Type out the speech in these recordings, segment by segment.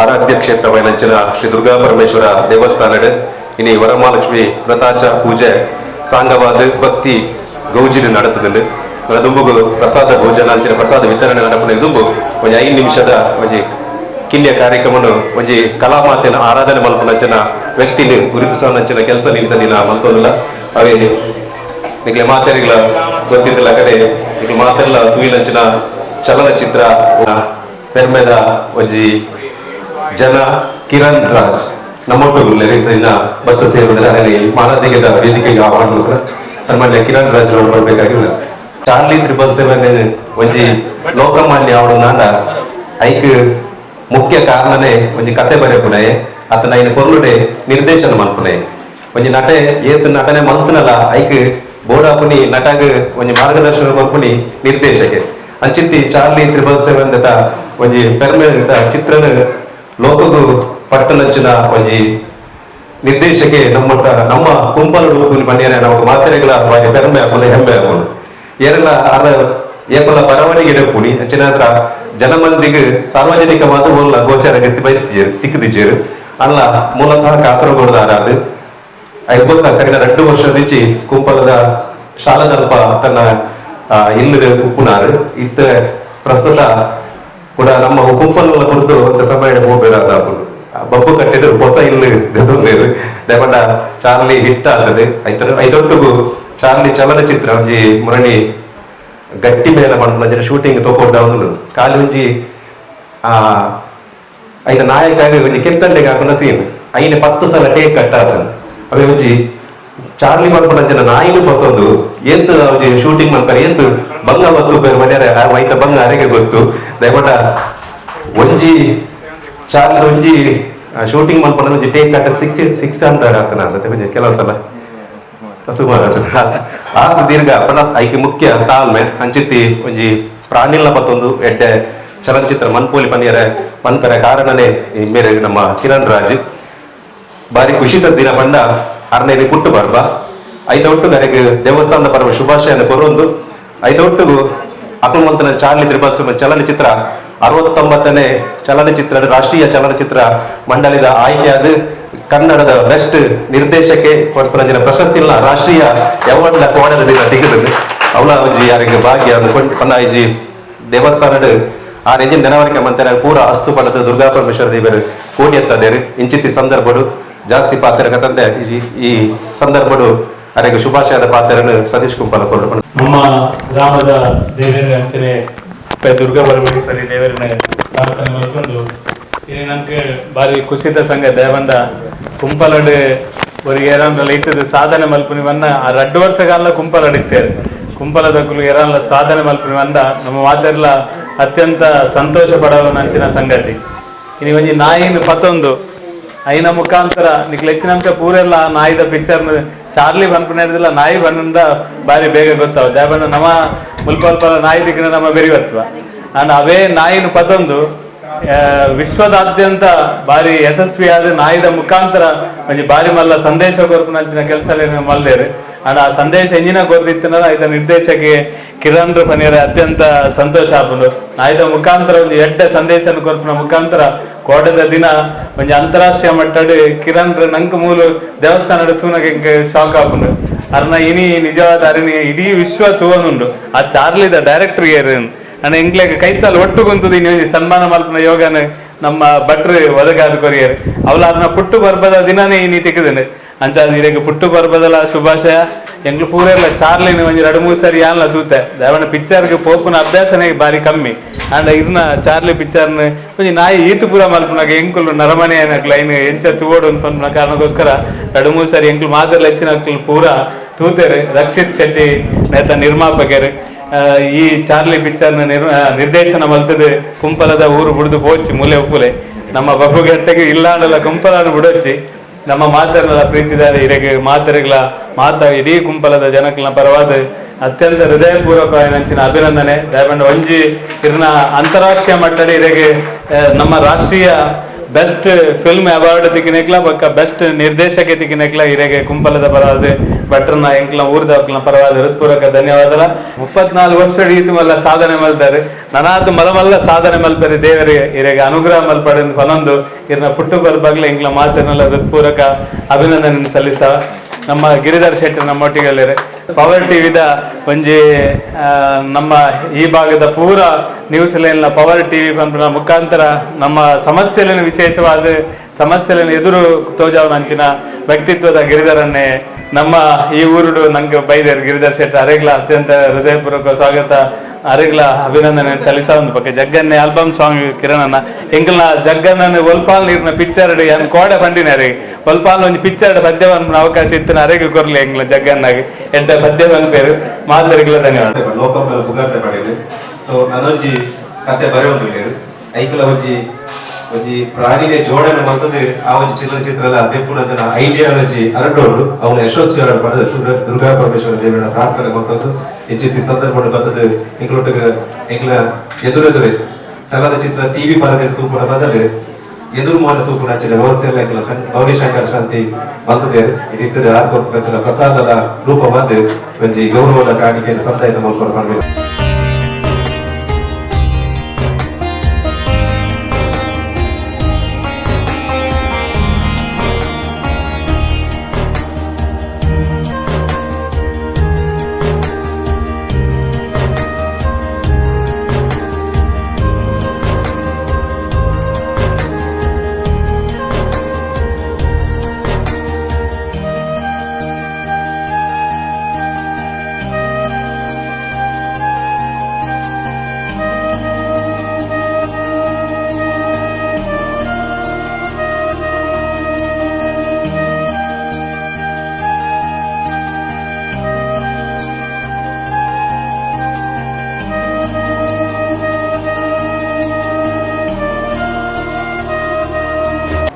ಆರಾಧ್ಯ ಕ್ಷೇತ್ರವಾಯಿನಂಚಿನ ಶ್ರೀ ದುರ್ಗಾ ಪರಮೇಶ್ವರ ದೇವಸ್ಥಾನಡ್ ಇನಿ ವರಮಹಾಲಕ್ಷ್ಮಿ ವ್ರತಾಚ ಪೂಜೆ ಸಾಂಗವಾದ ಭಕ್ತಿ ಗೌಜಿಡ್ ನಡತುದುಂಡು. ದುಂಬುಗು ಪ್ರಸಾದ ಭೋಜನ ಅಂಚಿನ ಪ್ರಸಾದ ವಿತರಣೆ ನಡಪುನ ದುಂಬು ಒಂಜಿ 5 ನಿಮಿಷದ ಒಂಜಿ ಕಿಲ್ಯ ಕಾರ್ಯಕ್ರಮನು ಒಂಜಿ ಕಲಾಮಾತೆನ ಆರಾಧನೆ ಮಲ್ಪುನಂಚಿನ ವ್ಯಕ್ತಿನ ಗುರುತಿಸುವಂಚಿನ ಕೆಲಸ ನಿಂತ ದಿನ ಮಲ್ತೊಂದುಲ್ಲ. ಅವೇ ನಿಕ್ಲೆ ಮಾತೆರಿಗ್ಲ ಗೊತ್ತಿದ್ದಿಲ್ಲ ಕಡೆ ನಿಕ್ಲೆ ಮಾತೆರ್ಲ ತೂಯಿಲಂಚಿನ ಚಲನಚಿತ್ರ ಪೆರ್ಮೆದ ಒಂಜಿ ಜನ ಕಿರಣ್ ರಾಜ್ ನಮ್ಮೊಟ್ಟು ದಿನ ಭಕ್ತ ಸೇರಿದ್ರೆ ಅಲ್ಲಿ ಮಾನದಿಗೆದ ವೇದಿಕೆಗೆ ಆಹ್ವಾನ ಸನ್ಮಾನ್ಯ ಕಿರಣ್ ರಾಜ್ ಅವರು ಬರ್ಬೇಕಾಗಿಲ್ಲ. ಚಾರ್ಲಿ 777 ಒಂಜಿ ಲೋಕಮಾನ್ಯ ಅವಳು ನಾಂಡ ಐಕ್ ಮುಖ್ಯ ಕಾರಣನೇ ಒಂಜಿ ಕತೆ ಬರೆಪುಣೆ ಅತನ ಐನ ಪೊರ್ಲುಡೆ ನಿರ್ದೇಶನ ಮಲ್ಪುಣೆ ಒಂಜಿ ನಟೆ ಏತ್ ನಟನೆ ಮಲ್ತನಲ್ಲ ಐಕ್ ಬೋಡಾಪುನಿ ನಟಗ್ ಒಂಜಿ ಮಾರ್ಗದರ್ಶನ ಕೊರ್ಪುನಿ ನಿರ್ದೇಶಕೆ ಅಂಚಿತ್ತಿ ಚಾರ್ಲಿ 777 ದತ ಒಂಜಿ ಪೆರ್ಮೆ ಚಿತ್ರನ ಲೋಕಗು ಪಟ್ಟನಂಚಿನ ಒಂಜಿ ನಿರ್ದೇಶಕೆ ನಮ್ಮ ನಮ್ಮ ಕುಂಪಲ ರೂಪುನಿ ಪಂಡ್ಯರೆ ನಮಕ್ ಮಾತೆರೆಗಳ ಬಾರಿ ಪೆರ್ಮೆ ಆಪುಂಡು ಹೆಮ್ಮೆ ಆಪುಂಡು. ಏರೆಲ್ಲ ಅರ ಏಪಲ ಬರವಣಿಗೆ ಇಡಪುನಿ ಅಂಚಿನ ಜನಮಂದಿಗೆ ಸಾರ್ವಜನಿಕ ಮಾತು ಓಲ್ಲ ಗೋಚಾರ ಗಟ್ಟಿ ಬೈತಿಜೇರು ತಿಕ್ಕದಿಜೇರು ಅಲ್ಲ ಮೂಲತಃ ಕಾಸರಗೋಡದ ಆರಾದು ಐಬೊಕ್ಕ ಕರಿನ 2 ವರ್ಷದಿಂಚಿ ಕುಂಪಲದ ಶಾಲದಲ್ಪ ತನ್ನ ಇಲ್ಲು ಉಪ್ಪುನಾರು ಇತ್ತ ಪ್ರಸ್ತುತ ಕೂಡ ನಮ್ಮ ಕುಂಪಲ ಕುರಿತು ಸಮಯ ಹೋಗಬೇಡ ಬಬ್ಬು ಕಟ್ಟಿಡು ಹೊಸ ಇಲ್ಲು ದೆತೊಂದೇರು ದೇಪಂಡ ಚಾರ್ಲಿ ಹಿಟ್ ಆಗ್ತದೆ ಐತೊಟ್ಟುಗು ಚಾರ್ಲಿ ಚಲನಚಿತ್ರ ಒಂಜಿ ಮುರಣಿ ಗಟ್ಟಿ ಮೇಲೆ ಪಂಡ ಶೂಟಿಂಗ್ ತೋಕೊಂಡ ಖಾಲಿ ಒಂಜಿ ಐತ ನಾಯಕ ಒಂಜಿ ಕೆತ್ತಂಡೆಗೆ ಹಾಕುನ ಸೀನ್ ಐನ 10 ಸಲ ಟೇಕ್ ಕಟ್ ಆತನ ಅವೇ ಒಂಜಿ ಚಾರ್ಲಿ ಪನ್ಪುನ ಜನ ನಾಯಿನು ಬತ್ತೊಂದು ಏತ್ ಒಂಜಿ ಶೂಟಿಂಗ್ ಮಾಡ್ತಾರೆ ಏತ್ ಬಂಗ ಬತ್ತು ಬೇರೆ ಮನೆಯ ಐತ ಬಂಗ ಅರೆಗೆ ಗೊತ್ತು. ದಯಪಂಡ ಒಂಜಿ ಚಾರ್ಲಿ ಒಂಜಿ ಶೂಟಿಂಗ್ ಮಲ್ಪನ ಒಂಜಿ ಟೇಕ್ ಕಟ್ 600 ಆತನ ಅಂತ ಕೆಲವು ಸಲ ಸುಮಾರು ಆತ ದೀರ್ಘ ಪಂಡ ಐಕೆ ಮುಖ್ಯ ತಾಳ್ಮೆ ಅಂಚಿತ್ತಿ ಒಂಜಿ ಪ್ರಾಣಿಲ್ಲ ಪತ್ತೊಂದು ಎಡ್ಡೆ ಚಲನಚಿತ್ರ ಮನ್ಪೋಲಿ ಪನ್ಯರೆ ಮನ್ಪೆರೆ ಕಾರಣನೇ ಮೇರೆ ನಮ್ಮ ಕಿರಣ್ ರಾಜ್ ಬಾರಿ ಖುಷಿತ ದಿನ ಪಂಡ ಅರ್ನೇನಿ ಪುಟ್ಟು ಬರ್ಬ ಐತ ಒಟ್ಟು ಅರೆಗೆ ದೇವಸ್ಥಾನದ ಪರಮ ಶುಭಾಶಯನ ಕೊರೊಂದು ಐತ ಒಟ್ಟುಗು ಅಕುಲ್ಮಂತನ ಚಾರ್ಲಿ 777 ಚಲನಚಿತ್ರ 69ನೇ ಚಲನಚಿತ್ರ ರಾಷ್ಟ್ರೀಯ ಚಲನಚಿತ್ರ ಮಂಡಳಿದ ಆಯ್ಕೆಯಾದ ಕನ್ನಡದ ಬೆಸ್ಟ್ ನಿರ್ದೇಶಕೆ ಕೊಡ್ಪುನಂಚಿನ ಪ್ರಶಸ್ತಿ ಇಲ್ಲ ರಾಷ್ಟ್ರೀಯ ಅವಾರ್ಡ್ ಕೋಡದ ದಿನ ತಿಕ್ಕುದು ಅವಳ ಒಂಜಿ ಯಾರಿಗೆ ಭಾಗ್ಯ ಪಂಡ ಇಜ್ಜಿ ದೇವಸ್ಥಾನಡ್ ಆ ರೆಂಜಿನ ನೆನವರಿಕೆ ಮಂತೆರ ಪೂರ ಅಸ್ತು ಪಡೆದ ದುರ್ಗಾ ಪರಮೇಶ್ವರ ದೇವರು ಕೋಟಿ ಎತ್ತದೇರು ಇಂಚಿತ್ತಿ ಸಂದರ್ಭಡು ಜಾಸ್ತಿ ಪಾತ್ರ ಕತಂದೆ ಈ ಸಂದರ್ಭಡು ಅರೆಗೆ ಶುಭಾಶಯದ ಪಾತ್ರನು ಸತೀಶ್ ಕುಂಪಲ ಕೊಡು. ನಮ್ಮ ಗ್ರಾಮದ ದೇವರ ಅಂಚನೆ ದುರ್ಗಾ ಪರಮೇಶ್ವರಿ ದೇವರನ್ನ ಪ್ರಾರ್ಥನೆ ಮಾಡಿಕೊಂಡು ಇಲ್ಲಿ ನಂಗೆ ಬಾರಿ ಖುಷಿದ ಸಂಘ ದೇವಂದ ಕುಂಪಲಡು ಒರಿಗೆ ಏರಾನ್ಲ ಇಟ್ಟದ್ದು ಸಾಧನೆ ಮಲ್ಪುನಿ ವನ್ನ ಆ 2 ವರ್ಷಗಾಲ ಕುಂಪಲಡಿತ್ತೇರು ಕುಂಪಲದಕ್ಕಲು ಏರಾನ್ಲ ಸಾಧನೆ ಮಲ್ಪುನಿ ವನ್ನ ನಮ್ಮ ಮಾತೆರ್ಲ ಅತ್ಯಂತ ಸಂತೋಷ ಪಡವ ನಂಚಿನ ಸಂಗತಿ. ಇನಿ ಒಂಜಿ ನಾಯಿನ ಪತ್ತೊಂದು ಐನ ಮುಖಾಂತರ ನಿಕ್ಲೆ ಹೆಚ್ಚಿನಂಶ ಪೂರೆಲ್ಲ ನಾಯಿದ ಪಿಕ್ಚರ್ ಚಾರ್ಲಿ ಬನ್ಪುನ ಹಿಡಿದಿಲ್ಲ ನಾಯಿ ಬಂದ ಬಾರಿ ಬೇಗ ಗೊತ್ತಾವ ದೇವಣ್ಣ ನಮ್ಮ ಮುಲ್ಪಲ್ಪ ನಾಯಿ ದಿಕ್ಕಿನ ನಮ್ಮ ಬೆರಿವತ್ವ ಅಂಡ್ ಅವೇ ನಾಯಿನ ಪತ್ತೊಂದು ವಿಶ್ವದಾದ್ಯಂತ ಬಾರಿ ಯಶಸ್ವಿಯಾದ ನಾಯಿದ ಮುಖಾಂತರ ಒಂಜಿ ಬಾರಿ ಮಲ್ಲ ಸಂದೇಶ ಕೊರ್ಪುನಂಚಿನ ಕೆಲಸ ಮಲ್ದೇರು ಅಂಡ್ ಆ ಸಂದೇಶ ಎಂಜಿನ ಕೊರ್ದಿತ್ತಿನ ಐತ ನಿರ್ದೇಶಕಿ ಕಿರಣ್ ಪನೀರ್ ಅತ್ಯಂತ ಸಂತೋಷ ಆಪುಂಡು. ನಾಯಿದ ಮುಖಾಂತರ ಒಂಜಿ ಎಡ್ಡೆ ಸಂದೇಶ ಕೊರ್ಪುನ ಮುಖಾಂತರ ಕೋಟದ ದಿನ ಒಂಜಿ ಅಂತಾರಾಷ್ಟ್ರೀಯ ಮಟ್ಟಡ್ ಕಿರಣ್ ನಂಕ್ ಮೂಲು ದೇವಸ್ಥಾನ ತೂನಗ ಶಾಕ್ ಆಪುಂಡು. ಅರ್ನ ಇನಿ ನಿಜವಾದ ಅರಿನಿ ಇಡೀ ವಿಶ್ವ ತೂವನುಂಡು ಆ ಚಾರ್ಲಿದ ಡೈರೆಕ್ಟರ್ ಏರ್ ಅಣ್ಣ ಎಂಗ್ಲೆಗ್ ಕೈತಲ್ ಒಟ್ಟು ಕುಂತದ ಇನಿ ಸನ್ಮಾನ ಮಲ್ಪುನ ಯೋಗನ ನಮ್ಮ ಭಟ್ರು ಒದಗಾದ ಕೊರಿಯರ್ ಅವಳ ಅದನ್ನ ಪುಟ್ಟು ಪರ್ಬದ ದಿನನೇ ಇನಿ ತಿಕ್ಕುದುಂಡು. ಅಂಚಾದ ಇರೆಗ್ ಪುಟ್ಟು ಪರ್ಬದಲ ಶುಭಾಶಯ. ಎಂಗ್ಲು ಪೂರೆಲ್ಲ ಚಾರ್ಲಿನ ಒಂಜಿ 2-3 ಸರಿ ಯಾನ್ಲ ತೂತೆ ದೇವನ ಪಿಕ್ಚರ್ಗೆ ಪೋಪುನ ಅಭ್ಯಾಸನೇ ಬಾರಿ ಕಮ್ಮಿ ಅಂಡ ಇರ್ನ ಚಾರ್ಲಿ ಪಿಕ್ಚರ್ನ ಒಂಜಿ ನಾಯಿ ಈತು ಪೂರ ಮಲ್ಪುನಾಗ ಎಂಕುಲು ನರಮನೆ ಏನಕ್ಲು ಐನ್ ಎಂಚ ತೂವೊಡು ಅಂತ ಪನ್ಪುನ ಕಾರಣಕ್ಕೋಸ್ಕರ 2-3 ಸರಿ ಎಂಕ್ಲು ಮಾತೆರ್ಲ ಹೆಚ್ಚಿನಕ್ಲು ಪೂರ ತೂತೆರ್. ರಕ್ಷಿತ್ ಶೆಟ್ಟಿ ನೇತ ನಿರ್ಮಾಪಕರು ಈ ಚಾರ್ಲಿ ಪಿಕ್ಚರ್ನ ನಿರ್ದೇಶನ ಮಲ್ತದೆ ಕುಂಪಲದ ಊರು ಬುಡ್ದು ಪೋಚಿ ಮೂಲೆ ಉಪ್ಪುಲೆ ನಮ್ಮ ಬಬ್ಬುಗಟ್ಟೆಗೆ ಇಲ್ಲಾಂಡಲ ಕುಂಪಲನ್ನು ಬುಡೊಚ್ಚಿ ನಮ್ಮ ಮಾತೆರ್ನಲ ಪ್ರೀತಿದಾರ ಇರೆಗ್ ಮಾತೆರೆಗ್ಲ ಮಾತ ಇಡೀ ಕುಂಪಲದ ಜನಕ್ಲ ಪರವಾದ ಅತ್ಯಂತ ಹೃದಯಪೂರ್ವಕವಾದ ಅಭಿನಂದನೆ. ದಯಪಂಡ ಒಂಜಿ ಇರ್ನ ಅಂತಾರಾಷ್ಟ್ರೀಯ ಮಟ್ಟದ ಇರೆಗ್ ನಮ್ಮ ರಾಷ್ಟ್ರೀಯ Best film award ತಿಕ್ಕಿನೆಕ್ಲ ಬೊಕ್ಕ ಬೆಸ್ಟ್ ನಿರ್ದೇಶಕ ತಿಕ್ಕಿನೆಕ್ಲ ಇರೆಗೆ ಕುಂಪಲದ ಪರವಾದ ಭಟ್ರನ ಎಂಕ್ಲ ಊರ್ದಕ್ಲ ಪರವಾದ ಹೃತ್ಪೂರ್ವಕ ಧನ್ಯವಾದಲ. 34 ವರ್ಷ ಈತು ಮಲ್ಲ ಸಾಧನೆ ಮಲ್ತಾರೆ, ನನಾತ್ ಮಲ ಮಲ್ಲ ಸಾಧನೆ ಮಲ್ಪರಿ ದೇವರಿಗೆ ಇರೆಗೆ ಅನುಗ್ರಹ ಮಲ್ಪಡೆಂದು ಪನೊಂದು ಇರ್ನ ಪುಟ್ಟು ಬರ್ಬಾಗ್ಲ ಎಂಕ್ಲ ಮಾತಿರ್ನಲ್ಲ ಹೃತ್ಪೂರ್ವಕ ಅಭಿನಂದನೆ ಸಲ್ಲಿಸ. ನಮ್ಮ ಗಿರಿಧರ್ ಶೆಟ್ಟಿ ನಮ್ಮೊಟ್ಟಿಗೆಲ್ಲರೆ ಪವರ್ ಟಿವಿದ ಒಂಜಿ ನಮ್ಮ ಈ ಭಾಗದ ಪೂರ ನ್ಯೂಸ್ ಲೈನ್ನ ಪವರ್ ಟಿವಿ ಪಂಪಿನ ಮುಖಾಂತರ ನಮ್ಮ ಸಮಸ್ಯೆಗಳನ್ನು ವಿಶೇಷವಾದ ಸಮಸ್ಯೆಗಳನ್ನು ಎದುರು ತೋಜಾವನ ಅಂಚಿನ ವ್ಯಕ್ತಿತ್ವದ ಗಿರಿಧರನ್ನೇ ನಮ್ಮ ಈ ಊರುಡು ನಂಗೆ ಬೈದೇರು ಗಿರಿಧರ್ ಶೆಟ್ಟಿ ಅರೆಗ್ಲ ಅತ್ಯಂತ ಹೃದಯಪೂರ್ವಕ ಸ್ವಾಗತ, ಅರೆಗ್ಲ ಅಭಿನಂದನೆ ಸಲ್ಲಿಸ. ಒಂದು ಪಕ್ಕ ಜಗ್ಗನ್ನೆ ಆಲ್ಬಮ್ ಸಾಂಗ್ ಕಿರಣನ ಎಂಕಲ್ನ ಜಗ್ಗನ್ನ ಒಲ್ಪಾಲ್ ನೀರಿನ ಪಿಕ್ಚರ್ ಏನ್ ಕೋಡೆ ಪಂಡಿನ ಅರೆಗೆ ಒಲ್ಪಾಲ್ ಒಂಜಿ ಪಿಕ್ಚರ್ ಪದ್ಯ ಪನ್ಪಿನ ಅವಕಾಶ ಇತ್ತಿನ ಅರೆಗೆ ಕೊರ್ಲಿ ಎಂಗ್ಲ ಜಗ್ಗನ್ನಾಗಿ ಎಡ್ಡ ಪದ್ಯ ಪನ್ಪೇರು ಮಾತರಿಗ್ಲ ಧನ್ಯವಾದ. ಲೋಕ ಪುಗಾರ್ತೆ ಪಡೆದು ಸೊ ನನೊಂಜಿ ಕತೆ ಬರೆಯೊಂದು ಐಕಲ ಒಂಜಿ ಒಂಜಿ ಪ್ರಾಣಿನೇ ಜೋಡಣೆ ಮಲ್ತದೆ ಆ ಒಂಜಿ ಚಲನಚಿತ್ರದ ಅದೇ ಪೂರ ಜನ ಐಡಿಯಾಲಜಿ ಅರಡೋಡು ಅವನ ಯಶಸ್ವಿ ಪಡೆದ ದುರ್ಗಾ ಪರಮೇಶ್ವರ ದೇವರ ಪ್ರಾರ್ಥನೆ ಮಲ್ತದ್ದು ಇಂಚಿತ್ತಿ ಸಂದರ್ಭ ಬರ್ತದೆ. ಎಂಕ್ಲೊಟ್ಟಿಗೆ ಎಂಕ್ಲ ಎದುರೆದುರೆ ಚಲನಚಿತ್ರ ಟಿವಿ ಪರದೆ ತೂಪುನ ಬದಲು ಎದುರು ಮಾಡ ತೂಪುನ ಅಂಚಿನ ವ್ಯವಸ್ಥೆ ಎಲ್ಲ ಎಂಕ್ಲ ಗೌರಿ ಶಂಕರ್ ಶಾಂತಿ ಮಲ್ತದೇರು. ಈ ನಿಟ್ಟಿನ ಆರ್ಕೊರ್ಪುನ ಪ್ರಸಾದದ ರೂಪ ಬಂದು ಒಂಜಿ ಗೌರವದ ಕಾಣಿಕೆಯನ್ನು ಸಂದಾಯದ ಮಲ್ಪುನ.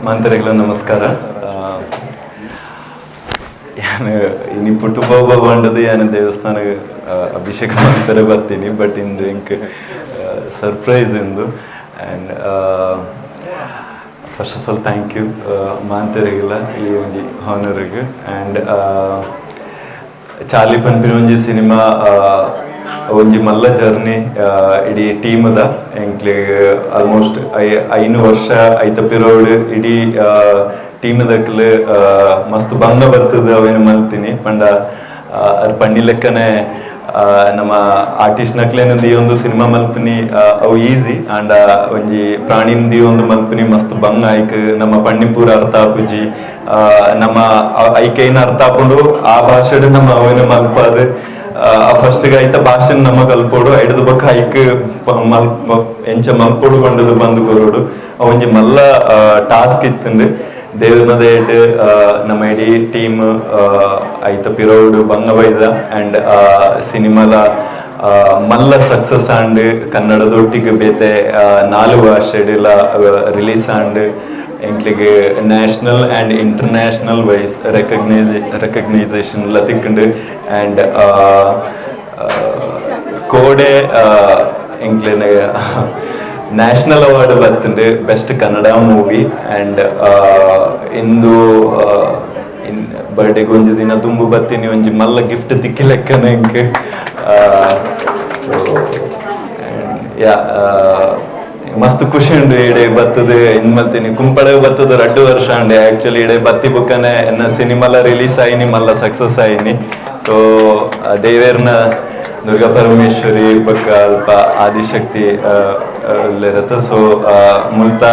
ಮಾಂತರಿಗಳ ನಮಸ್ಕಾರ. ಯಾನು ಇನಿ ಪುಟ್ಟುಬಾಬ ಬಂಡದು ಯಾನು ದೇವಸ್ಥಾನ ಅಭಿಷೇಕ ಮಾಡ್ತಾರೆ ಬರ್ತೀನಿ, ಬಟ್ ಇಂದು ಇಂಕ್ ಸರ್ಪ್ರೈಸ್ ಇಂದು. And first of all thank you ಮಾಂತರಿಗಳ ಈ ಒಂಜಿ ಹಾನರ್ಗೆ. ಆ್ಯಂಡ್ ಚಾರ್ಲಿ ಪನ್ಪಿನ ಒಂಜಿ ಸಿನಿಮಾ ಒಂಜಿ ಮಲ್ಲ ಜರ್ನಿ ಇಡೀ ಟೀಮ್ದ ಎಂಕ್ಲೆಗ್ ಆಲ್ಮೋಸ್ಟ್ 5 ವರ್ಷ ಐತ ಪಿರೋಡ್ ಇಡೀ ಟೀಮ್ದಕ್ಲು ಮಸ್ತ್ ಬಂಗ ಬರ್ತದ ಅವೇನು ಮಲ್ತೀನಿ ಪಂಡ ಅರ್ ಪಂಡಿ ಲೆಕ್ಕನೆ ನಮ್ಮ ಆರ್ಟಿಸ್ಟ್ ನಕ್ಲೇನ ಒಂದು ಸಿನಿಮಾ ಮಲ್ಪಿನಿ ಅವು ಈಸಿ ಆಂಡ ಒಂಜಿ ಪ್ರಾಣಿನ ಒಂದು ಮಲ್ಪಿನಿ ಮಸ್ತ್ ಬಂಗ ಆಯ್ಕ್ ನಮ್ಮ ಪಣ್ಣಿ ಪೂರ ಅರ್ಥ ಆಪುಜಿ, ನಮ್ಮ ಐಕೈನ ಅರ್ಥ ಆಪುಂಡು ಆ ಭಾಷೆಡ್ ನಮ್ಮ ಅವೇನು ಮಲ್ಪಾದು. ಫಸ್ಟ್ ಐತ ಭಾಷೆ ನಮ್ಮ ಕಲ್ಪೋಡು ಐಡದ ಬೊಕ್ಕ ಐಕ್ ಎಂಚ ಮಲ್ಪೋಡು ಬಂಡದು ಬಂದು ಕೊರೋಡು ಒಂಜಿ ಮಲ್ಲ ಟಾಸ್ಕ್ ಇತ್ತುಂಡು. ದೇವನ ದೇಟ್ ನಮ್ಮ ಇಡೀ ಟೀಮ್ ಐತ ಪಿರೋಡು ಬಂಗ ಬೈದ ಅಂಡ್ ಸಿನಿಮಾಲ ಮಲ್ಲ ಸಕ್ಸಸ್ ಆಂಡ್ ಕನ್ನಡದೊಟ್ಟಿಗೆ ಬೇತೆ 4 ಭಾಷೆಡೆಲ ರಿಲೀಸ್ ಆಂಡ್ ಎಂಕ್ಲಿಗೆ national and international wise recognisation ಎಲ್ಲ ತಿಕ್ಕಂಡು. ಆ್ಯಂಡ್ ಕೋಡೆ ಎಂಕ್ಲೆನ ನ್ಯಾಷನಲ್ ಅವಾರ್ಡ್ ಬರ್ತುಂಡು best Kannada movie. And ಇಂದು ಬರ್ಡೇಗೆ ಒಂಜಿ ದಿನ ದುಂಬು ಬತ್ತೀನಿ ಒಂಜಿ ಮಲ್ಲ ಗಿಫ್ಟ್ ತಿಕ್ಕಿ ಲೆಕ್ಕನ ಎಂಕ್. ಸೊ ಯಾ ಮಸ್ತ್ ಖುಷಿ ಉಂಡು ಇಡೆ ಬತ್ತದ ಇನ್ ಮಲ್ತೀನಿ ಕುಂಪಳ ಬತ್ತದ 2 ವರ್ಷ ಉಂಡೆ ಆಕ್ಚುಲಿ ಇಡೆ ಬತ್ತಿ ಬುಕ್ಕನೆ ಎನ್ನ ಸಿನಿಮಾಲ ರಿಲೀಸ್ ಆಯಿನಿ ಮಲ್ಲ ಸಕ್ಸಸ್ ಆಯಿನಿ. ಸೊ ದೇವೇರ್ನ ದುರ್ಗಾ ಪರಮೇಶ್ವರಿ ಬೊಕ್ಕ ಅಲ್ಪ ಆದಿಶಕ್ತಿ ಇರತ್ತ. ಸೊ ಮುಲ್ತ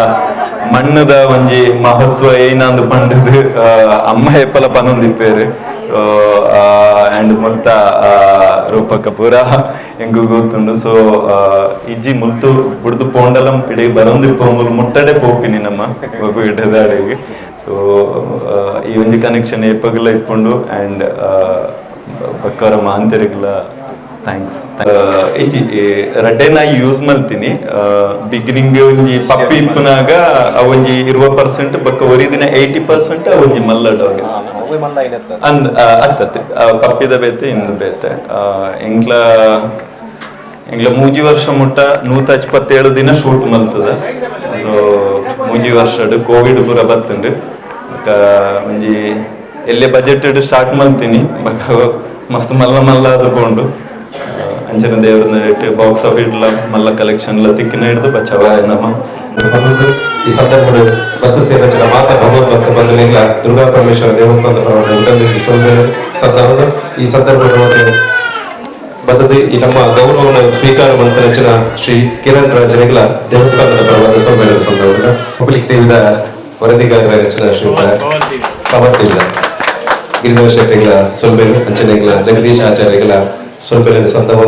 ಮಣ್ಣದ ಒಂಜಿ ಮಹತ್ವ ಏನಂದು ಪಂಡದು ಅಮ್ಮ ಏಪಲ ಪನೊಂದಿಪ್ಪೇರು. ಸೊ ಅಂಡ್ ಮುಲ್ತ ರೂಪಕ ಪೂರ ಎಂಗು ಗೊತ್ತುಂಡು. ಸೊ ಇಜ್ಜಿ ಮುಲ್ತು ಬುಡ್ದು ಪೋಂಡಲಂ ಇಡೀ ಬರೊಂದಿಪ್ಪು ಮುಲ್ ಮುಟ್ಟಡೆ ಪೋಪಿನಿ ನಮ್ಮ ಇಡದಾಡೆಗೆ. ಸೊ ಈ ಒಂಜಿ ಕನೆಕ್ಷನ್ ಏಪಗಲ ಇಪ್ಪುಂಡು. ಅಂಡ್ ಬಕ್ಕವರ ಮಾಂತೆರಿಗ್ಲ thanks. ಇಜ್ಜಿ ರಡ್ಡೆ ನಾ ಯೂಸ್ ಮಲ್ತೀನಿ. ಬಿಗಿನಿಂಗ್ ಒಂಜಿ ಪಪ್ಪಿ ಇಪ್ಪುನಾಗ ಒಂಜಿ 20% ಬೊಕ್ಕ ಒರಿದಿನ 80% ಒಂಜಿ ಮಲ್ಲ ಡಾಗ್ ಅಂದ್ ಅತ್ತತ್ತೆ ಪಪ್ಪಿದ ಬೇತೆ ಇಂದು ಬೇತೆ. ಎಂಗ್ಲ ಎಂಗ್ಲ 3 ವರ್ಷ ಮುಟ್ಟ 127 ದಿನ ಶೂಟ್ ಮಲ್ತದ. ಸೊ ಮೂಜಿ ವರ್ಷಡ್ ಕೋವಿಡ್ ಪೂರ ಬತ್ತುಂಡು. ಬೊಕ ಒಂಜಿ ಎಲ್ಲೆ ಬಜೆಟ್ ಸ್ಟಾರ್ಟ್ ಮಲ್ತೀನಿ, ಬೊಕ ಮಸ್ತ್ ಮಲ್ಲ ಮಲ್ಲ ಆದ್ ಪೋಂಡು. ಅಂಚನೆ ದೇವರ ಬಾಕ್ಸ್ ಆಫೀಸ್ ಮಲ್ಲ ಕಲೆಕ್ಷನ್ ಲ ತಿಕ್ಕಿನ ಹಿಡ್ದು ಬಚ್ಚವ ನಮ್ಮ. ಬಂದು ಈ ಸಂದರ್ಭದ ಭಕ್ತ ಸೇವಂಚನ ಮಾತ ಭಗವದ್ ಭಕ್ತ ಬಂಧುಗಳಿಂದ ದುರ್ಗಾ ಪರಮೇಶ್ವರ ದೇವಸ್ಥಾನದ ಪರವಾಗಿ ಉಡಲಿಗೆ ಸೊಲ್ಮೆಲು ಸಂದರ್ಭದ. ಈ ಸಂದರ್ಭದ ಬದದು ಈ ನಮ್ಮ ಗೌರವವನ್ನು ಸ್ವೀಕಾರ ಮಂತ್ರಚಿನ ಶ್ರೀ ಕಿರಣ್ ರಾಜರಿಗಳ ದೇವಸ್ಥಾನದ ಪರವಾದ ಸೊಲ್ಮೆಲು ಸಂದರ್ಭದ. ಪಬ್ಲಿಕ್ ಟಿವಿದ ವರದಿಗಾರರ ರಚನಾ ಶ್ರೀ ಪವರ್ ಟಿವಿದ ಗಿರಿಧರ ಶೆಟ್ಟಿಗಳ ಸೊಲ್ಮೆಲು, ಅಂಚನೆಗಳ ಜಗದೀಶ್ ಆಚಾರ್ಯಗಳ ಸೊಲ್ಮೆಲಿನ ಸಂದರ್ಭ.